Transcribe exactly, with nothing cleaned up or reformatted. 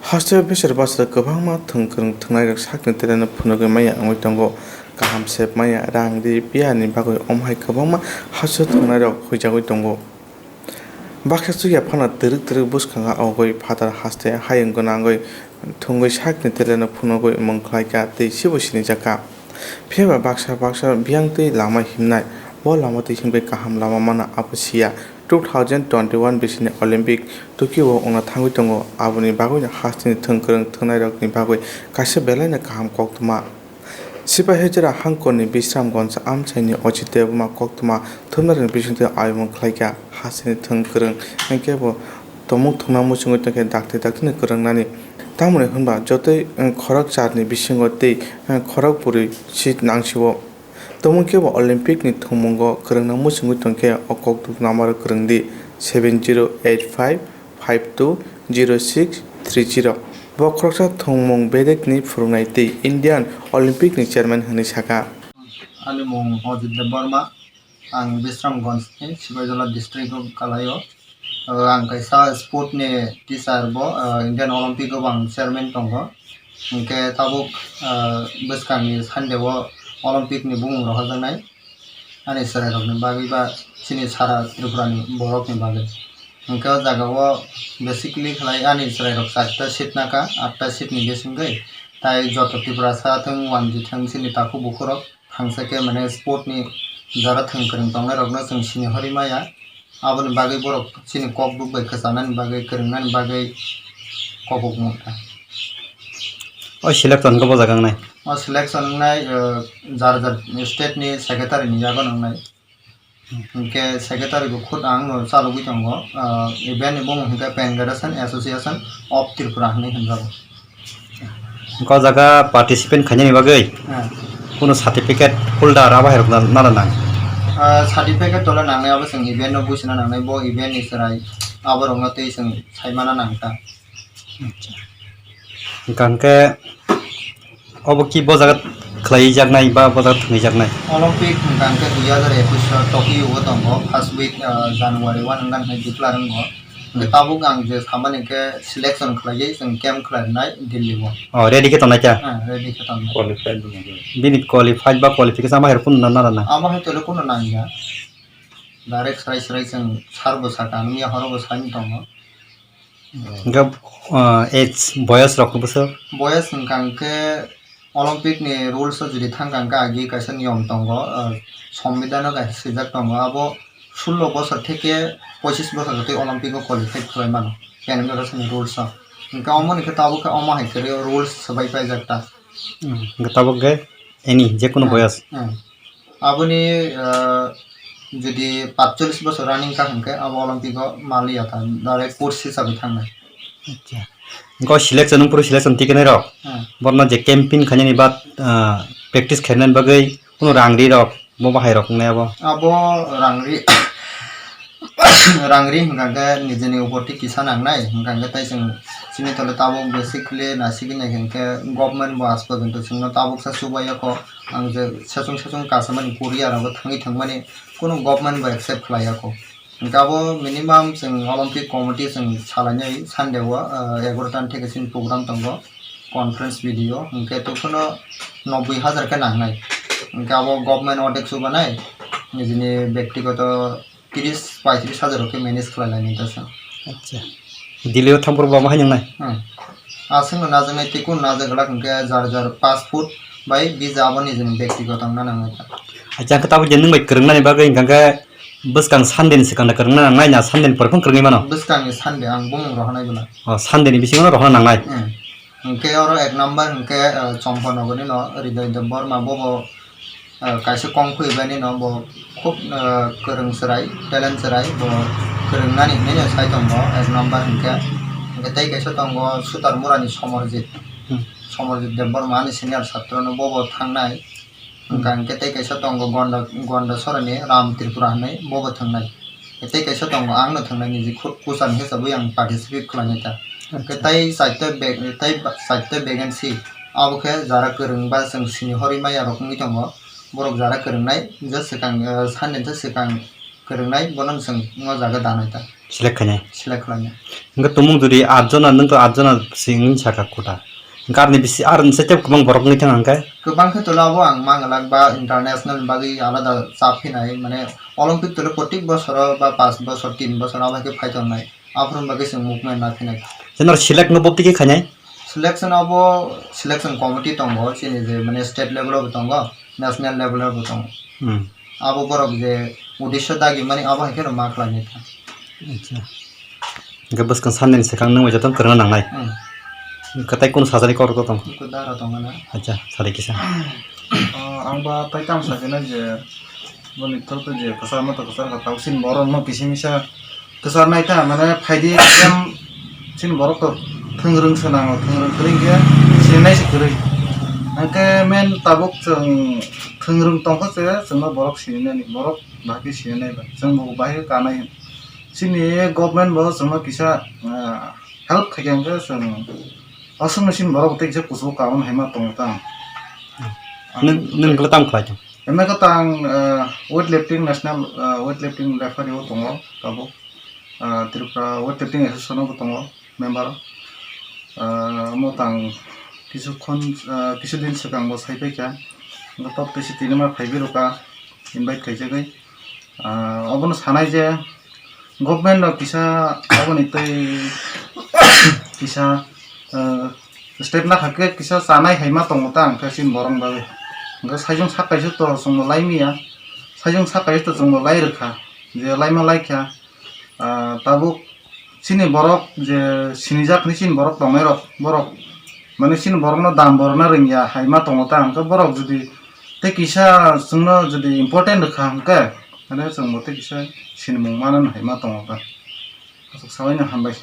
Hasteo besar bwswk kwbangma thwng kwrwng thwngnairok sakni teleno phunugwi maya wngwi tongo. Kaham sep maya, rang ri piyani bagwi omo hai kwbangma hasteo thwngnairok huijagwi tongo. Baksa chukya phano twrwk twrwk bwskango ogwi phatar haste hayung gwnangwi thwngwi sakni teleno phunugwi mung khlaikha tei sibo sinijakha. Phiya ba baksa baksa biyang twi lama himnai, bo lama twi himkhe kaham lama mana abo siya. Two thousand twenty-one bisini Olympic Tokyo o wngna thangwi tongo, aboni bagwino hasteni thwng kwrwng thwngnairokni bagwi kaisa belaino kaham koktwma. Sipahi jora hangkorni Bisramganj amchaini Ajit Debbarma koktwma thumnairokni bisingtwi ayomung khlaikha, hasteni thwng kwrwng hinkhe bo tomung thwngna muchungwi tongkhe dakti daktino kwrwngnani. Tamoni hwnba jotoi, eh, khorok charni bisingo tei, eh, khorok bwrwi seat nangsio. Tongmung khe bo Olympic ni thwngmungo kwrwngna muchungwi tongkhe o koktwma number kwrwng di seven zero eight five five two zero six three zero. Bo khoroksa thwngmung bedekni phwrwngnai tei Indian Olympic ni chairman hwnwi sakha. Ani mung Ajit Debbarma, ang Bisramganj ni Sipaijala district o kalai o. O, ang kaisa sport ni teacher bo, o, Indian Olympic o bo ang chairman tongo. Hinkhe tabuk, o, bwskangni Sunday o Olympic ni bumung rohorjaknai ani chwrairokni bagwi ba chini sara Tripura ni borokni bagwi. Hinkhe o jaga o basically khlai ani chwrairok charta seat naka, atta seat ni bisingwi, tai joto Tiprasa thwng, wanjwi thwng, chini takhuk bukhurok thangsa khe mane sport ni jara thwng kwrwng tongnairokno chwng sini horwi maya. Aboni bagwi borok chini kokbuk bai kwchanani bagwi, kwrwngnani bagwi kobok nukha. O selection khe bo jaga wngnai? O selection wngnai, uh, jar jar state ni secretary ni yago wngnai. Hinkhe secretary bo khud ang no chalogwi tongo, uh, event ni bumung hinkhe Federation Association of Tripura hinwi hinjago. Hwnkhe o jaga participant khainani bagwi, hmm, kunu certificate holder abo hai rok na, nana nang? Ah, certificate tole nangnai abo chwng event no buisina nangnai, bo event ni chwrai abo rok no tei chwng saimana nang ta. Acha. Hwnkhe obo ki bo jaga khlai jaknai ba bo jaga thwngwi jaknai? Olympic hwnkhe dui hazar ekwis o Tokyo o tongo, first week, ah, January one hwnkhe declare wngo. Hwnkhe tabuk ang je samani khe selection khlaiwi chwng camp khlainai Delhi o. Oh, ready khe tongnai kha? Ah, ready khe tongnai. Qualified bo nangya. Bini qualified ba qualification amo hai rok kunu nana nang? Amo hai tole kunu nangya. Direct srai srai chwng sir bo sakha, nungya horo bo sai tongo. Hwnkhe, ah, age, boyos rok bwswk? Boyos hwnkha hwnkhe Olympic ni rules o jodi thangkha hwnkhe agi kaisa niyom tongo, ah, Sombidhan o kaisa swijak tongo, abo sullo bosor theke pochis bosor twi Olympic o qualify khlai mano, Federation ni rules o. Hwnkhe omo ni khe tabuk khe omo hai kwrwi o rules swbai paijak ta. Hmm, hwnkhe tabuk khe any, je kunu boyos. Hmm. Aboni, ah, jodi patchollis bosor running ka hwnkhe abo Olympic o maliya ta, direct course hisabe thangnai. Acha. Hwnkhe o selection, wngphuru selection tikenai rok. Hmm. Borno je camping khainani ba, ah, practice khainani bagwi kunu rang ri rok, bo bahai rok wngnai abo? Abo rang ri, rang ri hwnkha khe nijini upor twi kisa nangnai, hwnkha khe tei chwng chini tole tabuk basically nasigwi naikha hwnkhe government bo aaj porjonto chwngno tabuksa chubaiyakho. Ang je sachung sachung kasamani Korea rogo thangwi thangmani kunu government bo accept khlaiya kho. Hwnkhe abo minimum chwng Olympic committee chwng salainai Sunday o, ah, egaroh ta theke chini program tongo, conference video, hwnkhe tongphano noboi hajar khe nangnai. Hwnkhe abo government ordek chubanai, nijini bektigoto tris paitris hajar rok khe manage khlai lainai ta chwng. Acha. Delhi o thangphuru bo omo hai nungnai? Hmm. Aswkno najaknai tei kunu najak glak hwnkhe jar jar passport bai visa abo nijini bektigoto wngna nangnai ta. Acha, hwnkhe tabuk je nwng bai kwrwngnani bagwi hwnkha khe bwskang Sunday ni swkang da kwrwngna nangnai na Sunday ni pore phano kwrwngwi mano? Bwskangni Sunday ang bumung rohornai bwla. O, Sunday ni bisingo no rohorna nangnai? Hmm. Hwnkhe oro ek number hwnkhe, eh, Chompanogor ni no Hridoy Debbarma bobo, eh, kaisa kong khuybaini no bo khub, eh, kwrwng chwrai, talent chwrai, bo kwrwngnani hinwi no sai tongo ek number hwnkhe. Hwnkhe tei kaisa tongo Sutarmura ni Somarjit. Hmm. Somarjit Debbarma ani senior chhatrono bobo thangnai. Hwnkha hwnkhe tei kaisa tongo Gonda, Gonda sorani Ram Tripura hinwi bobo thwngnai. Tei kaisa tongo angno thwngnai niji khu-, kuchar ni hisabwi ang participate khlainai ta. Hwnkhe acha. Tei chaita bag, tei ba-, chaita vacancy abo khe jara kwrwng ba chwng sini horwi maya rok wngwi tongo. Borok jara kwrwngnai je swkang, eh, sani je swkang kwrwngnai bono chwng o jaga danai ta. Select khainai. Select khlainai. Hwnkhe tumung jodi aat jona, nwng to aat jona se wngwi saka kota. Hwnkhe aroni bisi, aroni se tei kwbang borok wngwi thang hwnkhe? Kwbang khe tolo abo ang manglak ba international bagwi alada chap phinai, mane Olympic tolo protik bosoro ba pas bosor, tin bosor abo hai khe phai tongnai. Aphuru bagwi chwng movement na phinai. Je nor select no bopti khe khainai? Selection abo selection committee tongo, chini je mane state level o bo tongo, national level o bo tongo. Hmm. Abo borok je uddesho dagi mani abo hai khe rw ma khlai nai kha. Acha. Hwnkhe bwskang sandini swkang nwng bai jotono kwrwngna nangnai. Hmm. Hwnkhe tei kunu sajani kok rok tong? Kudara tongo na. Acha, sari kisa. Ah, ang ba tai tamo sakhe na je boni thok to je kwchar ma to kwchar kha tau sin borok no kisi misa kwchar nai ta mane phaidi em sin borok to thwngrwng se nango, thwngrwng kwrwi khe sinai se kwrwi. Hwnkhe men tabuk chwng thwngrwng tongkha se chwngno borok sinai nani, borok bahai khe sinai nai ba chwng bo bahai khe kanai. Chini government bo chwngno kisa, ah, help khaikha hwnkhe chwng aswkno chini borok tei kisa kuchugo kaui hai ma tongo ta. Nwng, nwng khe tamo khlai tong? Emne khe tang, ah, weightlifting national, ah, weightlifting referee o tongo tabuk. Ah, Tripura weightlifting association o bo tongo member. Ah, omo tang kisu khon, ah, kisu din swkang bo sai paikha. Top tisi tini ma phaibi rwkha invite khaijagwi. Ah, obono sanai je government rok kisa aboni tei kisa, ah, step nakha khe kisa chanai hai ma tongo ta hwnkhe chini borok bagwi. Hwnkhe saichung sak kaisa to chwngno lai manya, saichung sak kaisa to chwngno lai rwkha, je laima laikha, ah, tabuk chini borok je sinijak hinwi chini borok tongnai rok, borok mane chini borokno dam bo rwna rwngya hai ma tongo ta, hwnkhe borok jodi tei kisa chwngno jodi important rwkha hwnkhe, mane chwngbo tei kisa sinimung manani hai ma tongo ta. Aswk sabaino hambai.